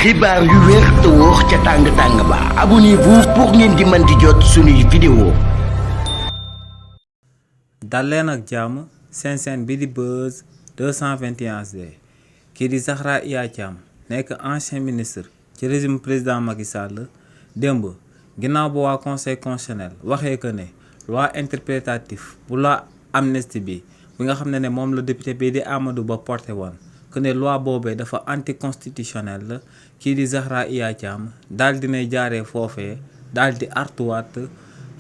xibaar yu wér te wóor ca tàng ba abonnez-vous pour ngeen di mën di jot suñuy vidéo. dal leen ak jàmm seen bi di Buzz 221HD kii di Zahra Iyane Thiam nekk ancien ministre ci régime président Macky Sall démb ginnaaw ba waa conseil constitutionnel waxee que ne loi interprétative bu loi amnistie bi nga xam ne moom la député bii di Amadou Ba porté woon que ne loi boobee dafa anticonstitutionnel la kii di Zahra Iyane Thiam daal dinay jaaree foofee daal di artuwaat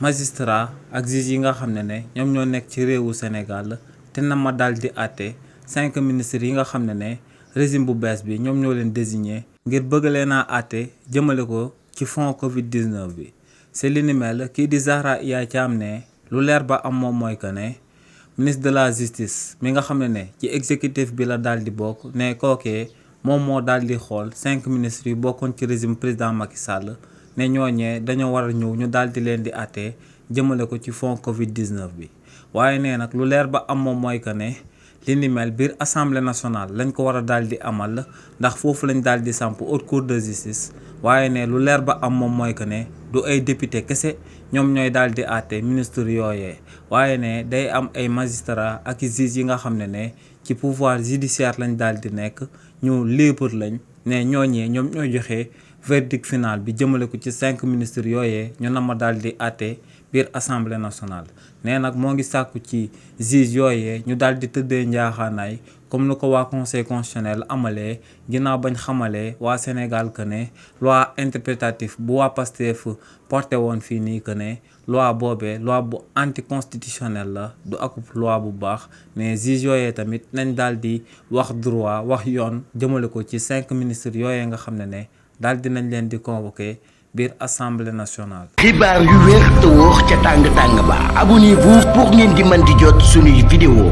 magistrat ak juge yi nga xam ne ñoom ñoo nekk ci réewu Sénégal te na ma daal di àtte 5 ministres yi nga xam ne régime bu bees bi ñoom ñoo leen désigné ngir bëgg leen a àtte jëmale ko ci fond Covid 19 bi. c'est li ni mel kii di Zahra Iyane Thiam ne lu leer ba am moom mooy que ne ministre de la justice mi nga xam ne ci exécutif bi la daal di bokk ne kookee moom moo daal di xool 5 ministres yu bokkoon ci régime président Macky Sall ne ñooñee dañoo war a ñëw ñu daal di leen di àtte jëmale ko ci fond Covid 19 bi. waaye nee nag lu leer ba am moom mooy que ne li ni mel biir assemblée nationale lañ ko war a daal di amal ndax foofu lañ daal di samp haute cour de justice. waaye ne lu leer ba am moom mooy que ne du ay député kese ñoom ñooy daal di àtte ministre yooyee waaye ne day am ay magistrat ak juge yi nga xam ne ci pouvoir judiciaire lañ daal di nekk ñu libre lañ ne ñooñee ñoom ñooy joxe verdict final bi jëmale ko ci 5 ministres yooyee ñu na ma daal di àtte biir assemblée nationale. nee nag moo ngi sàkku ci juge yooyee ñu daal di tëddee njaaxaanaay comme ni ko waa conseil constitutionnel amalee ginnaaw bañ xamalee waa Sénégal que ne loi interprétative bu waa Pastef porté woon fii nii que ne loi boobee loi bu anticonstitutionnel la du akub loi bu baax mais juge yooyee tamit nañ daal di wax droit wax yoon jëmale ko ci 5 ministres yooyee nga xam ne daal dinañ leen di convoquer biir assemblée nationale. xibaar yu wér te wóor ca tàng ba abonnez-vous pour ngeen di mën di jot suñuy vidéo.